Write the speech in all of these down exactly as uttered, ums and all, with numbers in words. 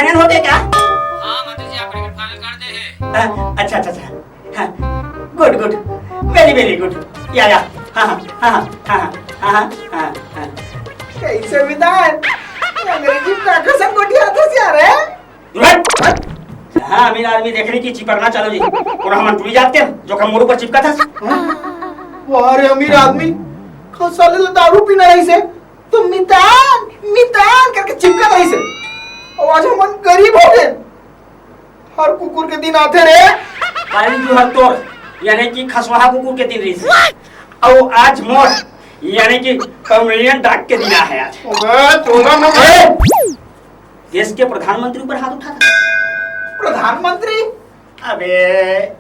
Final हो गया क्या? हाँ मंत्री जी, आप टिकट फाइनल कर दे हैं। हाँ, अच्छा अच्छा अच्छा। हाँ, गुड गुड, वेरी वेरी गुड। या या। हाँ हाँ हाँ हाँ हाँ हाँ हाँ हाँ हाँ। कैसे विधान? अंग्रेजी में काकर संग गोठियाथस यार, हैं? हाँ, अमीर आदमी देख रही कि चिपकना चालू जी। और हम टूरी जाते हैं, जो हम मोरू पर चिपका था। हाँ? वाह रे अमीर आदमी, खसाले तो दारू पीना रहिसे, तो मितान, मितान करके चिपका रहिसे। और आज हमन गरीब हो गए। हर कुकुर के दिन आथे रे। काली जुहर तोर, यानी कि खसवाहा कुकुर के दिन रहिसे। और आज मोर, यानी कि कॉमेडियन डाक के दिन आहे आज। अबे, तोला ना ए! देश के प्रधानमंत्री ऊपर हाथ उठा था। प्रधानमंत्री? अबे,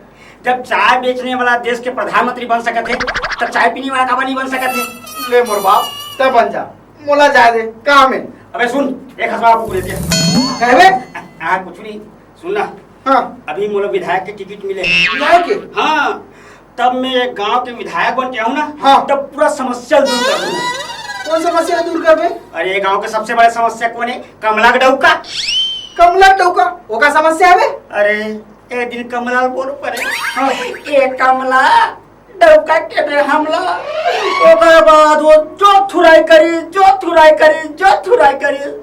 जब चाय बेचने वाला देश के प्रधानमंत्री बन सकत हे, तब चाय पीने वाला काबर नहीं बन सकत हे? ले मोर बाप, तब बन जा, मोला जाए दे, काम है। अबे सुन, एक हसवा कुकुर दे। कहबे? हाँ, कुछ नहीं। सुन ना, हाँ। अभी मोला विधायक के टिकट मिले। विधायक के? हाँ, तब मैं एक गांव के विधायक बन के आऊँ ना, हाँ। तब पूरा समस्या दूर कर दूँ। कौन समस्या दूर करबे? अरे, ये गांव के सबसे बड़े समस्या कौन है? कमला के डौका। कमला के डौका? ओका समस्या हवे? अरे, एक दिन कमला बोल पड़े। हाँ। ए कमला, डौका के बे हमला। ओकर बाद वो जो थुराई करी, जो थुराई करी, जो थुराई करी।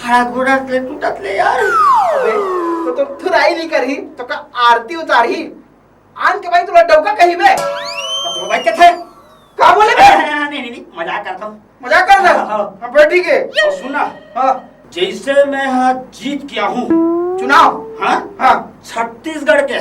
हरा गोड़ा ले टूटत ले यार। अबे, तो, तो थुराई नहीं करही, तो का आरती उतारही? आन के भाई तोला डौका कही बे। तो भाई के थे? का बोले बे? नहीं, नहीं, नहीं, मजाक करता हूँ। मजाक कर रहा? हाँ, हाँ। हाँ, बे ठीक है। और सुन ना। हाँ। जैसे मैं यहाँ जीत गया हूँ। चुनाव? हाँ? हाँ। छत्तीसगढ़ के।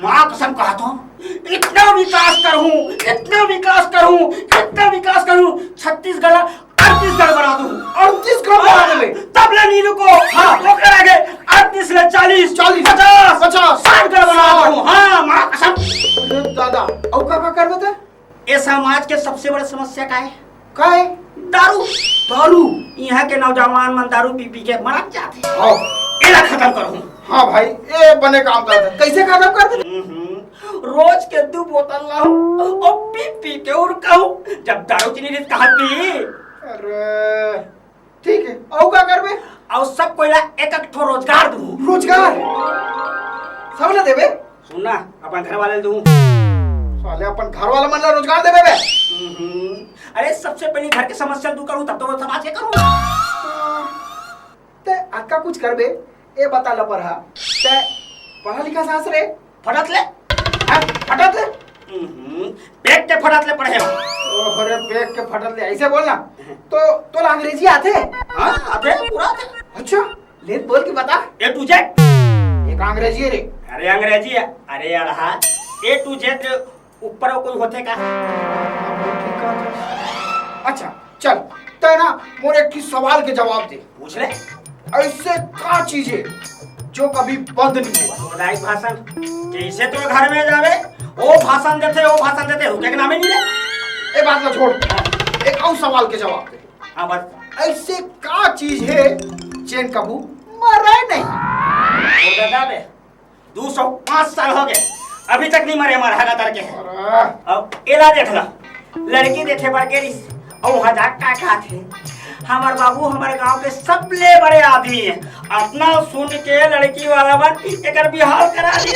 माँ कसम कहता हूँ, इतना विकास करूँ, इतना विकास करूँ, इतना विकास करूँ, छत्तीसगढ़ अड़तीसगढ़ बना दूँ। अड़तीसगढ़ बना देबे? तब ले नीलू को, हाँ। ओकर आगे अड़तीस ले चालीस, चालीस। पचास, पचास। साठ गढ़ बना दूँ। हाँ, माँ कसम। अरे दादा, अउ का का करबे ते? ए समाज के सबसे बड़े समस्या का है? का है? दारू। दारू। यहाँ के नौजवान मन दारू पी पी के मरत जाथे। हाँ। एला खत्म करहूँ। हाँ भाई, ए बने काम करत हे। कैसे खत्म कर दे? हम्म, रोज के दू बोतल लाहूँ और पी पी के उरकाहूँ। जब दारू चीनी रित कहाँ पी? अरे, ठीक है, अउ का करबे? अउ सब कोई ला एक एक ठो रोजगार दूँ। रोजगार? सब ला देबे? सुन ना, अपन घर वाले ल दूँ। साले अपन घर वाला मन ला रोजगार देबे बे? हम्म, अरे सबसे पहले घर के समस्या ल दूर करूँ, तब तो वो समाज के करूँ। ते अक्का कुछ करबे, ए बता लपरहा। ते पढ़ा लिखा सास रे? फटत ले। हाँ, फटत ले। हम्म, पेट के फटत ले पढ़े हो। ओह रे, पेट के फटत ले, ऐसे बोलना। तो, तोला अंग्रेजी आथे? हाँ, आथे, पूरा आथे। अच्छा, ले बोल के बता। A to Z। ये का अंग्रेजी है रे? अरे अंग्रेजी है, अरे यार हाँ, A to Z ऊपर कोई होथे का? अच्छा, चल, तै ना मोर एक ठो सवाल के जवाब दे। पूछ ले। ऐसे का चीज है जो कभी बंद नहीं हुआ? सामुदायिक भाषण। जैसे तो घर में जावे, वो भाषण देथे, वो भाषण देथे, रुके के नामे नहीं ले। ए बात ला छोड़, एक अउ सवाल के जवाब दे। हाँ, बस। ऐसे का चीज है जेन कभू मरे नहीं? वो दादा बे, दू सौ पाँच साल हो गए, अभी तक नहीं मरे हमार हगा तर के। अरे। अब एला देख ला, लड़की देखे बर गे रिस, अउ वहाँ जा का कहत हे, "हमार बाबू हमार गांव के सबले बड़े आदमी है।" अतना सुन के लड़की वाला मन एकर बिहाव करा दे।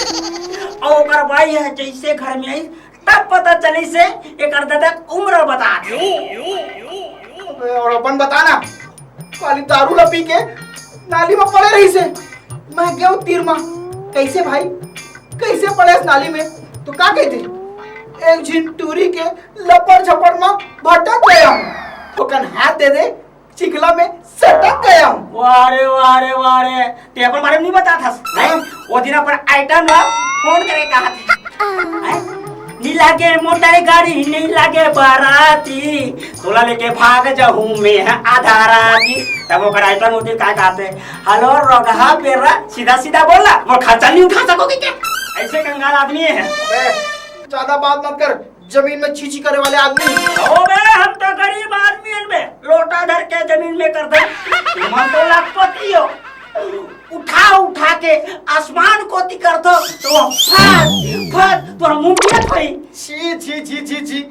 अउ ओकर बाई है जैसे घर में आई, तब पता चली से एकर दादा उम्र बता दे। अबे, और अपन बता ना, खाली दारू ला पी के नाली में पड़े रहिसे। मैं गेंव तीर मा, "कैसे भाई, कैसे पड़े इस नाली में?" तो का कहते, "एक झिन टूरी के लपड़ झपड़ मा भटक गया हूँ, तो कन हाथ दे दे, चिखला में सटक गया हूँ।" वाह रे, वाह रे, वाह रे, ते अपन बारे में नहीं बता था, हैं? वो दिन अपन आइटम ला फोन करे कहा थे, हैं? "नहीं लागे मोटर गाड़ी, नहीं लागे बाराती, तोला लेके भाग जाहूँ मैं आधा राती।" तब ओकर आइटम होती का कहते, "हेलो रोगहा बेरा, सीधा सीधा बोला, वो खर्चा नहीं उठा सकोगे क्या?" ऐसे कंगाल आदमी है। अबे, ज्यादा बात मत कर, जमीन में छी छी करे वाले आदमी। अबे, हम तो गरीब आदमी हन बे, लोटा धर के जमीन में कर दे। तुम तो लखपति हो, उठा उठा के आसमान कोती कर दो, तो वो फट फट तो हम मुंह में थोड़ी। छी छी छी छी छी,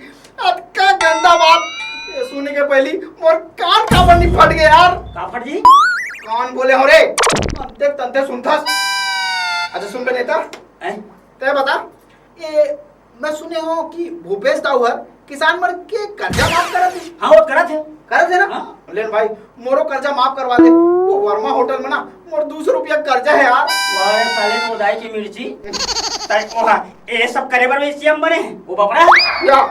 अतका गंदा बात। ये सुने के पहली मोर कान काबर नहीं फट गए यार। का फट जी? कौन बोले हो रे? अंते तंते सुनथस। अच्छा सुन बे नेता, हैं? तय बता, ये मैं सुने हो कि भूपेश दाऊ हर किसान मन के कर्जा माफ करत हे। हाँ, वो करत हे। करत हे ना? हाँ। लेन भाई, मोरो कर्जा माफ करवा दे। वो वर्मा होटल में ना, मोर दो सौ रुपया कर्जा है यार। वाह रे साले, तो दाई की मिर्ची। तय, ओहा, ये सब करे बर भी सीएम बने हैं, वो बपड़ा। या,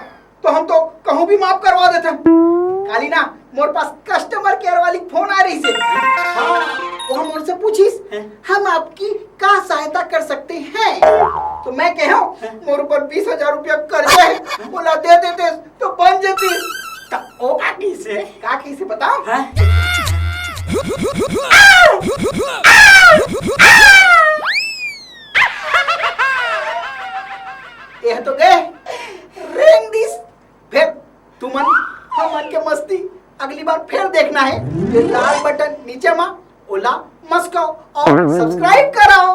तो हम तो कहूँ भी माफ करवा देते हैं। काली ना, मोर पास कस्टमर केयर वाली फोन आ रही से। हाँ। वो हम उनसे पूछिस, हैं? "हम आपकी का सहायता कर सकते हैं?" तो मैं कहे हूँ, हैं? "मोर ऊपर बीस हजार रुपया कर्जा है, बोला दे देते तो बन जाती।" त ओ का कहिसे? का कहिसे बताओ? हैं? यह तो गए, रेंग दिस। फिर तुमन हमन के मस्ती अगली बार फिर देखना है, ये लाल बटन नीचे मा ओला मस्काओ और सब्सक्राइब कराओ।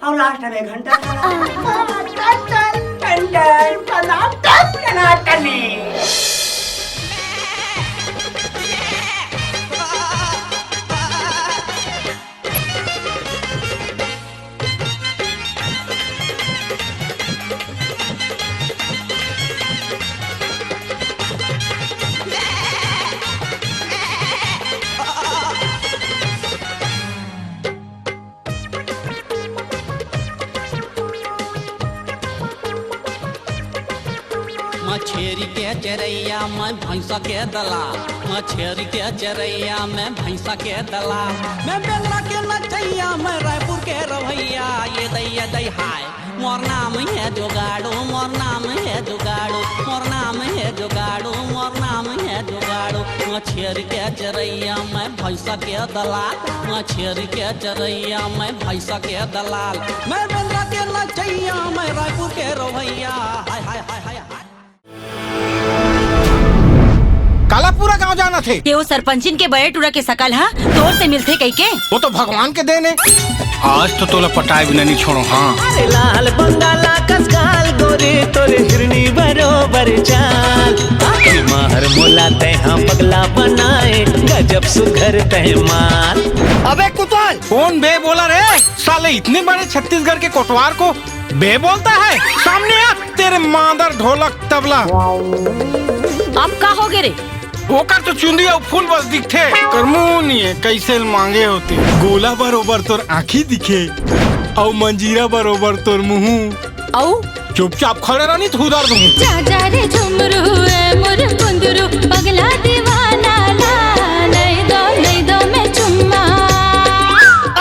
और लास्ट में घंटा टन टन टन टन टनाटन टनाटनी। मछेरी के चरैया, मैं भैंसा के दलाल। मछेरी के चरैया, मैं भैंसा के दलाल। मैं बेलरा के नचैया, मैं रायपुर के रवैया। ये दै, ये दै, हाय। मोर नाम है जुगाड़ू, मोर नाम है जुगाड़ू, मोर नाम है जुगाड़ू, मोर नाम है जुगाड़ू। मछेरी के चरैया, मैं भैंसा के दलाल। मछेरी के चरैया, मैं भैंसा के दलाल। मैं बेलरा के नचैया, मैं रायपुर के रवैया। हाय, हाय, हाय, हाय, हाय। काला पूरा गांव जानत हे। के वो सरपंचिन के बड़े टूरा के सकल ह तोर से मिलथे कहिके। वो तो भगवान के देन हे। आज तो तोला पटाए बिना नहीं छोड़ो, हाँ। अरे लाल बंगाला कस गाल गोरे, तोरे हिरनी बरोबर चाल। आखिर माहर मोला तैहा पगला बनाए, गजब सुघर तै माल। अबे कुतवाल! कौन बे बोला रे? साले इतने बड़े छत्तीसगढ़ के कोटवार को बे बोलता है? सामने आ, तेरे मादर ढोलक तबला। अब का हो गे रे? ओकर तो चुंदी अउ फूल बस दिखथे। कर मुंह नहीं है, कैसे मांगे होते। गोला बरोबर तोर आँखी दिखे, अउ मंजीरा बरोबर तोर मुंह। अउ? चुपचाप खड़े रह, नहीं तो उधर दूंगी। जा जा रे झुमरू, ए मोर कुंदरू, पगला दीवाना ला, नहीं दो, नहीं दो मैं चुम्मा।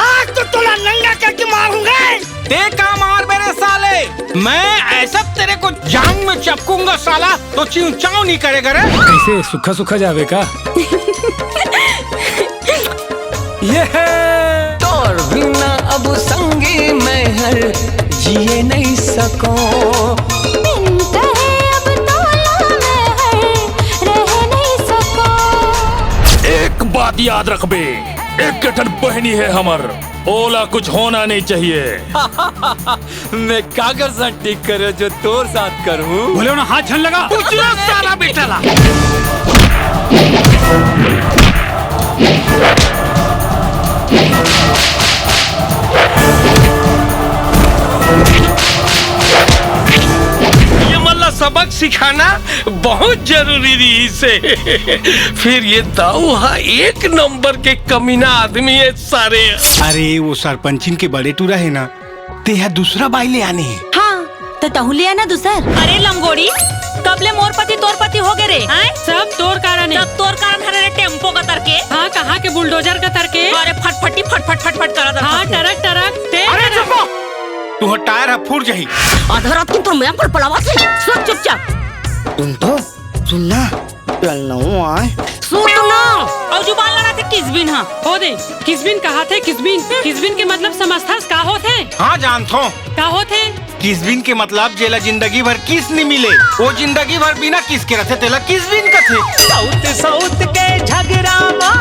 आज तो तोला नंगा करके मारूंगा। ते का मार मेरे साले, मैं ऐसा तेरे को जांग में चपकूंगा साला, तो चिंव चांव नहीं करेगा रे। कैसे सूखा सूखा जावे का? ये है। तोर बिना अब संगी मैं हर जिए नहीं सको। बिन कहे अब तोला मैं हर रह नहीं सको। एक बात याद रखबे, एक ठन बहिनी है हमर, ओला कुछ होना नहीं चाहिए। मैं काकर साथ ठीक करे जो तोर साथ करूं? बोले ना, हाथ झन लगा। उजला सारा बेटा ला। ये मन ला सबक सिखाना बहुत जरूरी रहिसे। फिर ये दाऊ हा एक नंबर के कमीना आदमी है सारे। अरे वो सरपंचिन के बड़े टूरा है ना, तेहा दूसरा बाई ले आने हे। हाँ, त तहूँ ले आना दूसर। अरे लंगोड़ी, कब ले मोर पति तोर पति हो गे रे? हैं? सब तोर कारण हे। सब तोर कारण हरे रे, टेम्पो कतर के। हाँ, कहाँ के बुलडोजर कतर के। अरे फटफटी फटफट फटफट करत हाँ, हस। टरक टरक, ते अरे टरक। चुप हो! तुहर टायर ह फूट जाही। आधा रात के तोर मया पर पलावा से। सुन चुपचाप। सुन तो, सुन ना। ललनऊ आय। सुन ना। अउ जुबान लड़ाथे किसबिन हा। हो दे, किसबिन कहाथे किसबिन। किसबिन के मतलब समझथस का होथे? हाँ जानथों। का होथे? किसबिन के मतलब जेला जिंदगी भर किस नि मिले, वो जिंदगी भर बिना किस के रथे, तेला किसबिन कथे। सौत सौत के झगड़ा मा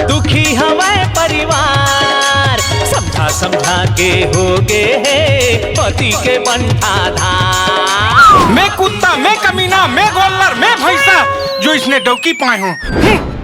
दुखी हवय परिवार, समझा समझा के हो गे हे पति के बंठा धार। मैं कुत्ता, मैं कमीना, मैं गोल्लर, मैं भैंसा, जो इसने डौकी पाए हूँ। हम्म।